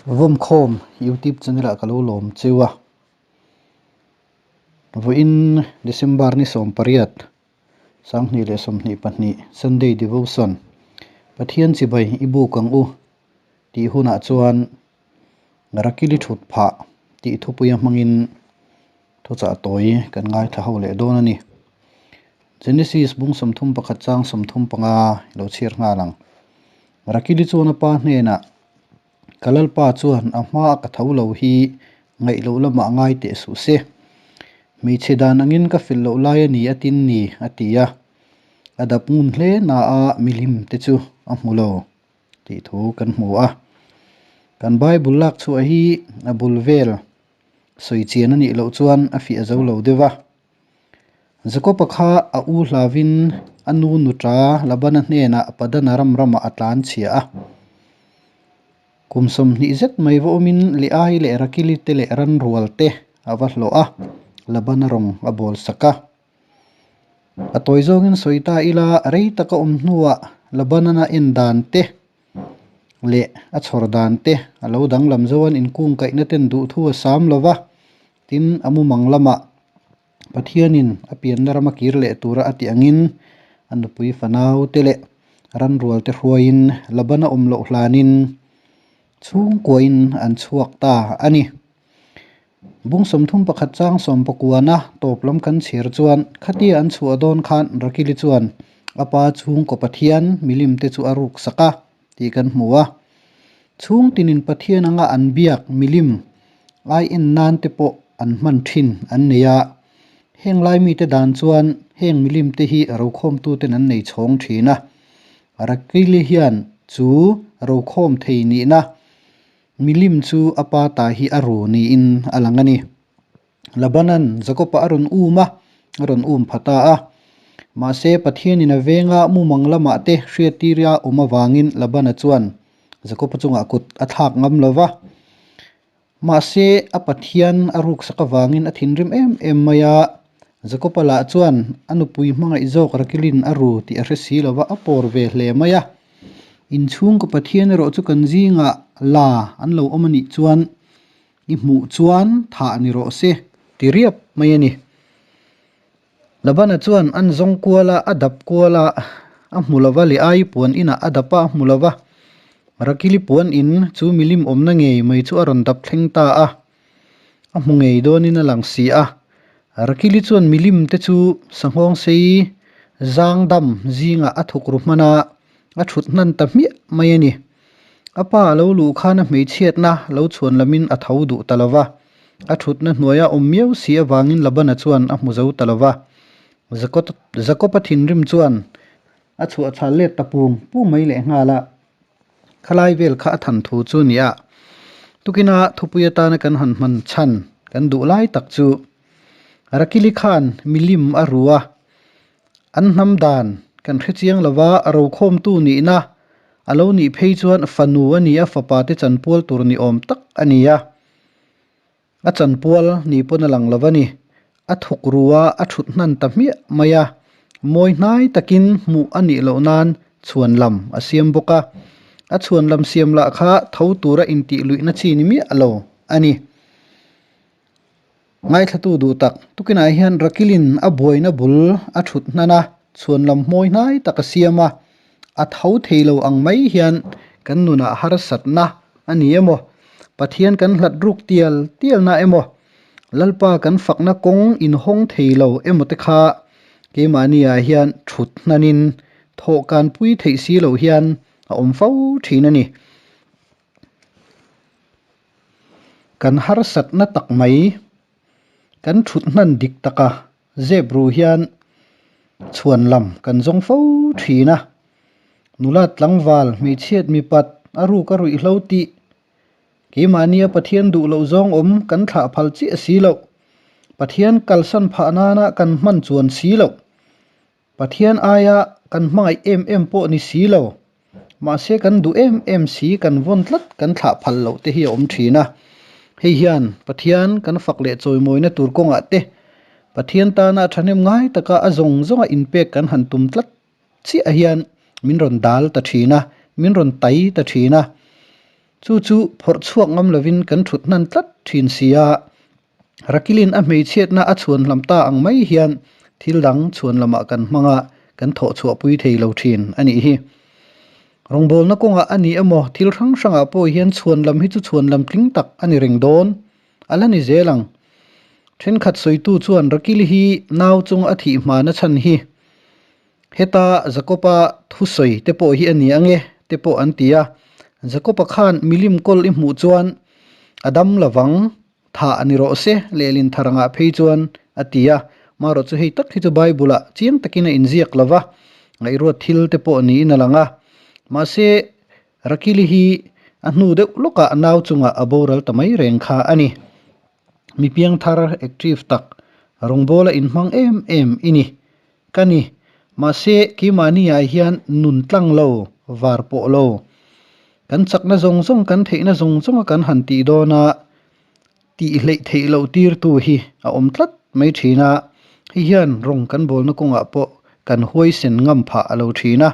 Vawmkhawm YouTube channel ah ka lo lawm cheu a, vawiin December ni 18, 2022 Sunday Devotion, Pathian chibai i buk ang u tih hunah chuan Rakili thut phah tih thupuia hmangin thuchah tawi kan ngaithla ho leh dawn a ni. Genesis bung 31 chang 35 i lo chhiar nghal ang. Rakili chuan a pa hnenah, Ka lalpa chuan a hmaa ka tho lo hi ngaih loh lamah ngai teh suh se. Hmeichhe dan angin ka fel loh lai a ni a tin ni, a ti a. A dap ngun hle na a milim te chu a hmu lo tih thu kan hmu a. Kan Bible lak chhuah hi a bul vel sawi chian a nih loh chuan a fiah zo lo deuh a. Jakob-a kha a u hlavin a nu nuṭa Labana hnenah Padanaram ramah a tlan chhia a. Kum 20 zet mai va awmin Leai leh Rakili te leh ranrual te a va hlawh a, Labana rawng a bawl sak a. A tawi zawngin sawi ta ila rei taka awm hnuah Labanana en dan te leh a chhawr dan te a lo danglam zo an inkungkaihna ten duhthu a sam lo va. Tin, a mumang lamah Pathianin a pianna rama kir leh tura a tih angin a nupui fanau te leh ranrual te hruaiin Labana awm loh hlanin chhungkuain an chhuak ta a ni. Bung 31 chang sawmpakuana tawp lam kan chhiar chuan khatia an chhuah dawn khan Rakili chuan a pa chhungkaw Pathian milim te chu a ruk sak a tih kan hmu a. Chhung tinin Pathian anga an biak milim ai en nan te pawh an hman thin an nei a. Heng lai mite dan chuan heng milim te hi rokhawmtuten an nei chhawng thin a. Rakili hian chu rokhawm thei nihna milim chu a pa ta hi a ru niin a lang a ni. Labanan Jakob-a a rawn um a, a rawn um pha ta a. Mahse, Pathianin a venga mumang lamah te hriattir a awm avangin Labana chuan Jakob-a chungah kut a thlak ngam lo va. Mahse, a Pathian a ruksak avangin a thinrim em em mai a. Jakob-a lah chuan a nupui hmangaih zawk Rakilin a ru tih a hre si lo va, a pawr ve hle mai a. Inchhungkaw Pathian erawh chu kan zingah la an lo awm a nih chuan I hmuh chuan thah ni rawh se ti riap mai a ni. Labana chuan an zawng kual a, a dap kual a, a hmu lova leh ai puan inah a dap a, a hmu lova. Rakili puan in chu milim awmna ngei mai chu a rawn dap thleng ta a, a hmu ngei dawnin a lang si a. Rakili chuan milim te chu sanghawng sei zang dam zingah a thuk ru hman a, a thut hnan ta hmiah mai a ni. A pa a lo luh khan a hmeichhiatna lo chhuan lamin a tho duh ta lo va, a thutna hnuaia awm miau si avangin Labana chuan a hmu zo ta lo va. Jakob-a thinrim chuan a chhuah chhal let ta pung pung mai leh nghal a, khalai vel kha a than thu chu ni a. Tukina thupui atana kan han hman chhan kan duh lai tak chu Rakili khan milim a ru a, An hnam dan kan hre chiang lo va, rokhawmtu nihna a lo nih phei chuan fanu a ni a, fapa te chanpual tur ni awm tak a ni a. A chanpual ni pawn a lang lo va ni. A thuk ru a, a thut hnan ta hmiah mai a. Mawi hnai takin hmuh a nih loh nan chhuan lam a siam bawk a. A chhuan lam siam lah kha tho tura intih luihna chi ni miah lo a ni. Ngaithlatu duh tak, tukinah hian Rakilin a buaina bul a thut hnan a, chhuan lam hmawi hnai tak a siam a, a tho thei lo ang mai hian kan nunah harsatna a ni emaw, Pathian kan hlat ruk tial tialna emaw, Lalpa kan fakna kawng inhawng thei lo emaw te kha keimahniah hian thut hnanin thawhkan pui theih si loh hian a awm fo thin a ni. Kan harsatna tak mai, kan thut hnan dik taka zep ru hian chhuan lam kan zawng fo thin a. Nula tlangval hmeichhiat mipat a ruk a ruihhlo tih keimahnia Pathian duh loh zawng awm kan thlah phal chiah si loh, Pathian kalsan phah nana kan hman chuan si loh. Pathian aia kan hmangaih em em pawh ni si lo, mahse kan duh em em si kan vawn tlat kan thlah phal loh te hi a awm thin a. Hei hian Pathian kan fak leh chawimawina tur kawngah te, Pathian tana thahnem ngai taka a zawng zawnga inpek kan han tum tlat chiah hian min rawn dal ta thin a, min rawn tai ta thin a. Chu chu phawrh chhuak ngam lovin kan thut hnan tlat thin si a. Rakilin a hmeichhiatna a chhuan hlam ta ang mai hian thil dang chhuan lamah kan hmang a, kan thawh chhuahpui thei lo thin a nih hi. Rawngbawlna kawngah a ni emaw thil hrang hrangah pawh hian chhuan lam hi chu chhuan lam tling tak a ni reng dawn a la ni zel ang. Thenkhat sawitu chuan Rakili hi nau chung a thih hmana chhan hi Heta Jakoba thusawi te pawh hi a ni ang e te pawh an ti a. Jakoba khan milim kawl i hmuh chuan a dam lovang, thah a ni rawh se lehlin thar angah phei chuan a ti a. Marawh chu hei tak hi chu Bible ah chiang takin a inziak lo va, ngaihruat thil te pawh niin a lang a. Mahse, Rakili hi a hnu deuh lawkah nau chungah a boral ta mai reng kha a ni. Mi piangthar active tak, rawngbawla inhmang em em i ni. Ka ni. Mahse, keimahni ah hian nun tlang lo, var pawh lo. Kan chakna zawng zawng, kan theihna zawng zawnga kan han tih dawn a, tih hleih theih loh tirtu hi a awm tlat mai thin a. Hei hian rawng kan bawlna kawngah pawh kan huaisen ngam phah a lo thin a.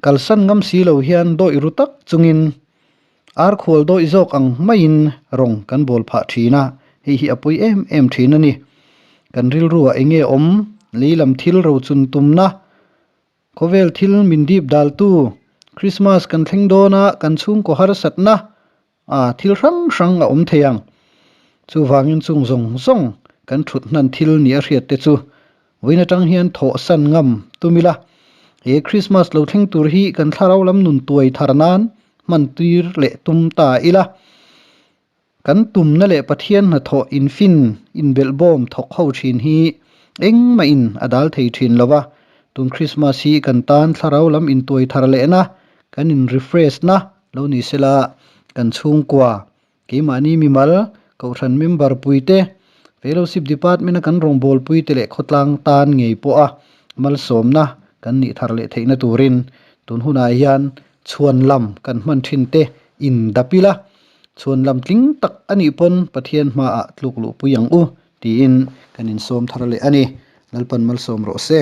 Kalsan ngam si lo hian dawih ru tak chungin Ar khual dawih zawk ang maiin rawng kan bawl phah thin a, hei hi a pawi em em thin a ni. Kan rilruah eng nge awm, lei lam thil rochun tumna, khawvel thil min dip daltu, Christmas kan thleng dawn a, kan chhungkaw harsatna, a thil hrang hrang a awm thei ang. Chuvangin chung zawng zawng kan thut hnan thil ni a hriat te chu Vawiin atang hian thawhsan ngam tum ila, he Christmas lo thleng tur hi kan thlarau lam nun tuai thar nan hman tir leh tum ta ila. Kan tumna leh Pathian hnathawh infin inbelhbawm thawk ho thin hi engmahin a dal thei thin lo va, tun Christmas hi kan tan thlarau lam intuai thar lehna, kan in refresh na lo ni sela kan chhungkua Keimahni mimal, Kohhran member puite, Fellowship Department-a kan rawngbawlpuite leh khawtlang tan ngei pawha malsawmna kan nih thar leh theihna turin tun hunah hian chhuan lam kan hman thin te in dap ila, chhuan lam tling tak a nih pawn Pathian hmaah tluk luhpui ang u tiin kan insawm thar leh a ni. Lalpan malsawm rawh se.